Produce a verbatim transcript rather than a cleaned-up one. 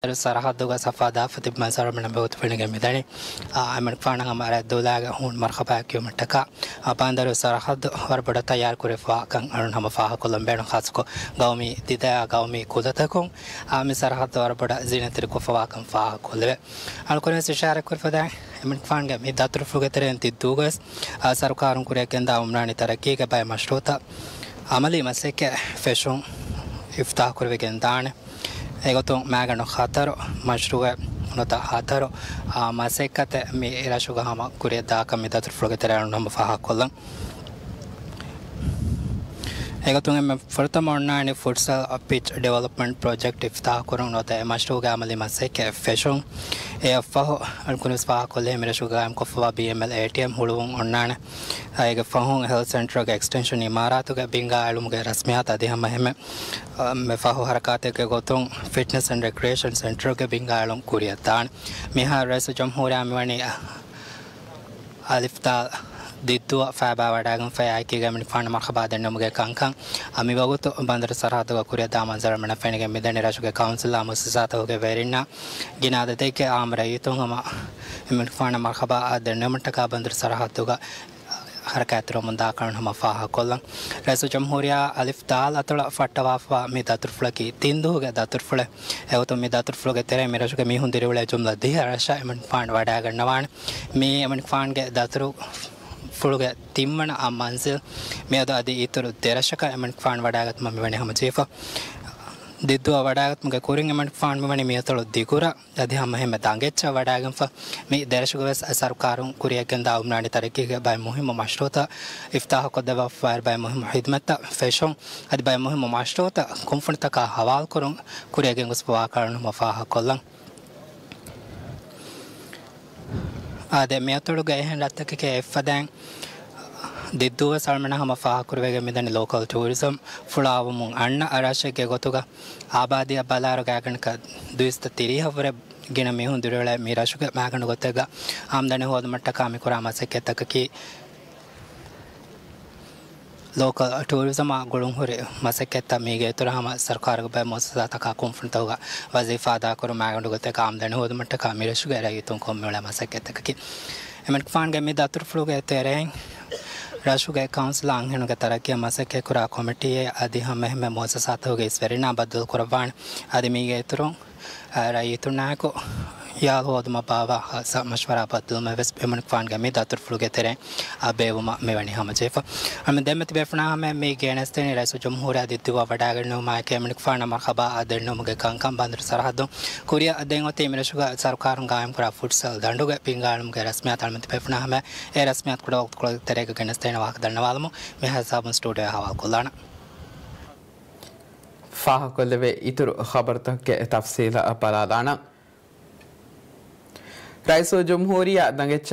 ބަނދަރު ސަރަހައްދުގަ ސަފާ ދާފަ ތިބި މަންޒަރު މިނަ ބެހުތު ފެނިގެން މިދަނީ. އާ، އެމަނިކުފާނަށް ހަމަ ރައްދުލާގެ ހޫނު މަރްހަބާ ކިޔުމަށްޓަކާ، އާ، ބަނދަރު ސަރަހައްދު ވަރަށް ބޮޑަށް ތައްޔާރު ކުރެފަވާކަން އަޅުން ހަމަ ފާހަގަކޮށްލަން ބޭނުން. ޚާއްޞަކޮށް ގައުމީ ދިދަޔާ ގައުމީ ކުލަތަކުން، އާ، މި ސަރަހައްދު ވަރަށް ބޮޑަށް ޒީނަތްތެރިކޮށްފަވާކަން ފާހަގަކޮށްލެވޭ. އަޅުކަން ވެސް އިޝާރަތްކުރެފަދައި، އެމަނިކުފާނުގެ މި ދަތުރުފުޅުގެ ތެރެއިން ދިއްދޫގަވެސް، އާ، ސަރުކާރުން ކުރިއަށްގެންދާ އުމްރާނީ ތަރައްގީގެ ބައެއް މަޝްރޫއުތައް އަމަލީ މަސައްކަތް ފެށުން އިފްތާހުކުރެވިގެން ދާނެ. އެގޮތުން މައިގަނޑު ހަތަރު މަޝްރޫއެއް ނުވަތަ ހަތަރު، އާ، މަސައްކަތެއް މި ރަށުގަ ހަމަ ކުރިއަށްދާކަން މި ދަތުރުފުޅުގެ ތެރެއިން ހަމަ ފާހަގަކޮށްލަން. އެގޮތުން އެންމެ ފުރަތަމަ އޮންނާނީ ފުޓްސަލް ޕިޗް ޑިވެލޮޕްމަންޓް ޕްރޮޖެކްޓް އިފްތާހުކުރުން ނުވަތަ އެ މަޝްރޫއުގެ އަމަލީ މަސައްކަތް ފެށުން. އެއަށްފަހު އަޅުގަނޑުވެސް ފާހަގަކޮށްލީ މިރަށުގައި ކޮށްފަވާ ބީއެމްއެލް އޭޓީއެމް ހުޅުވުން އޮންނާނެ. އޭގެ ފަހުން ހެލްތު ސެންޓަރުގެ އެކްސްޓެންޝަން އިމާރާތުގެ ބިންގާ އެޅުމުގެ ރަސްމިއްޔާތު އަދި ހަމަ އެހެންމެ، އަ، މި ފަހު ހަރަކާތެއްގެ ގޮތުން ފިޓްނަސް އެންޑް ރެކްރިއޭޝަން ސެންޓަރުގެ ބިންގާ އެޅުން ކުރިއަށްދާނެ. މިހާރު ރައީސުލްޖުމްހޫރިއްޔާ މިވަނީ އަލިފް ދާލް ދިއްދޫއަށް ފައިބާ ވަޑައިގެންފައި އެކީގަ އެމަނިކުފާނަށް މަރްހަބާ ދެންނެވުމުގެ ކަންކަން އަ، މިވަގުތު ބަނދަރު ސަރަހައްދުގަ ކުރިއަށްދާ މަންޒަރު މިނަ ފެނިގެން މިދަނީ. ރަށުގެ ކައުންސިލާ މުއައްސަސާތަކުގެ ވެރިންނާ ގިނަ އަދަދެއްގެ އާއްމު ރައްޔިތުން ހަމަ އެމަނިކުފާނަށް މަރްހަބާ ދެންނެވުމަށްޓަކާ ބަނދަރު ސަރަހައްދުގަ ހަރަކާތްތެރިވަމުންދާކަން ހަމަ ފާހަގަކޮށްލަން. ރައީސުލްޖުމްހޫރިއްޔާ އަލިފް ދާލް އަތޮޅަށް ފައްޓަވާފަވާ މި ދަތުރުފުޅަކީ ތިން ދުވަހުގެ ދަތުރުފުޅެއް. އެގޮތުން މި ދަތުރުފުޅުގެ ތެރެއިން މިރަށުގެ މީހުން ދިރިއުޅޭ ޖުމްލަ ދިހަ ރަށަށް އެމަނިކުފާނު ވަޑައިގަންނަވާނެ. މީ އެމަނިކުފާނުގެ ދަތުރުފުޅުގެ ތިންވަނަ އާ މަންޒިލް. މިއަދު އަދި އިތުރު ދެރަށަކަށް އެމަނިކުފާނު ވަޑައިގަތުމަށް މިވަނީ ހަމަޖެހިފަ. ދިއްދޫއަށް ވަޑައިގަތުމުގެ ކުރިން އެމަނިކުފާނު މިވަނީ މިއަތޮޅު ދިގުރަށް އަދި ހަމައެހެންމެ ދަނގެއްޗަށް ވަޑައިގެންފަ. މި ދެރަށުގަވެސް ސަރުކާރުން ކުރިއަށްގެންދާ އުމްރާނީ ތަރައްގީގެ ބައެއް މުހިއްމު މަޝްރޫއުތައް އިފްތާހުކޮށްދެއްވާފައި، ބައެއް މުހިއްމު ހިދުމަތްތައް ފެށުން އަދި ބައެއް މުހިއްމު މަޝްރޫއުތައް ކުންފުނިތަކާ ހަވާލުކުރުން ކުރިއަށްގެންގޮސްފަވާކަން ހަމަ ފާހަގަކޮށްލަން. އާދެ، މިއަތޮޅުގެ އެހެން ރަށްތަކެކޭ އެއްފަދައިން ދިއްދޫވެސް އަޅުމެންނަށް ހަމަ ފާހަގަކުރެވިގެން މިދަނީ ލޯކަލް ޓޫރިޒަމް ފުޅާވުމުން އަންނަ ރަށެއްގެ ގޮތުގަ އާބާދީއަށް ބަލާއިރު ގާތްގަނޑަކަށް ދުއިސައްތަ ތިރީހަށްވުރެ ގިނަ މީހުން ދިރިއުޅޭ މި ރަށުގެ މައިގަނޑު ގޮތެއްގަ އާމްދަނީ ހޯދުމަށްޓަކާ މިކުރާ މަސައްކަތްތަކަކީ ލޯކަލް ޓޫރިޒަމާ ގުޅުންހުރި މަސައްކަތްތައް މީގެ އިތުރަށް ހަމަ ސަރުކާރުގެ ބައެއް މުއައްސަސާތަކާ ކުންފުނިތަކުގަ ވަޒީފާ އަދާކުރުން މައިގަނޑު ގޮތެއްގަ އާމްދަނީ ހޯދުމަށްޓަކާ މިރަށުގެ ރައްޔިތުން ކޮށްމިއުޅޭ މަސައްކަތްތަކަކީ. އެމަނިކުފާނުގެ މި ދަތުރުފުޅުގެ ތެރެއިން ރަށުގެ ކައުންސިލާ އަންހެނުންގެ ތަރައްގީއަށް މަސައްކަތްކުރާ ކޮމިޓީއެއް އަދި ހަމައެހެންމެ މުއައްސަސާތަކުގެ އިސް ވެރިންނާ ބައްދަލުކުރައްވާނެ. އަދި މީގެ އިތުރުން ރައްޔިތުންނާއެކު ޔާލު ހޯދުމަށް ބާއްވާ ހާއްސަ މަޝްވަރާ ބައްދަލުމެއް ވެސް އެމަނިކުފާނުގެ މި ދަތުރުފުޅުގެ ތެރެއިން އާ ބޭއްވުމަށް މިވަނީ ހަމަޖެހިފަ. އަމި ދެންމެ ތިބޭފުޅުންނާ ހަމަ މި ގެނެސްދެނީ ރައީސުލްޖުމްހޫރިއްޔާ ދިއްދޫއަށް ވަޑައިގަންނަވުމާއެކީ އެމަނިކުފާނަށް މަރްހަބާ އާ ދެންނެވުމުގެ ކަންކަން ބަނދަރު ސަރަހައްދުން ކުރިއަށް ދެން އޮތީ މިރަށުގަ ސަރުކާރުން ގާއިމްކުރާ ފުޓްސަލް ދަނޑުގެ ބިންގާ އެޅުމުގެ ރަސްމިއްޔާތު. އަޅުމެން ތިބޭފުޅުންނާ ހަމަ އެ ރަސްމިއްޔާތު ކުޑަ ވަގުތުކޮޅެއްގެ ތެރޭގަ ގެނެސްދޭނެ ވާހަކަ ދަންނަވާލަމުން މިހާ ހިސާބުން ސްޓޫޑިއޯއާ ހަވާލުކޮށްލާނަން. ފާހަގަކޮށްލެވޭ އިތުރު ޚަބަރުތަކުގެ ތަފްސީލަށް ބަލާލާނަން. ރައީސުލްޖުމްހޫރިއްޔާ ދަނގެއްޗާ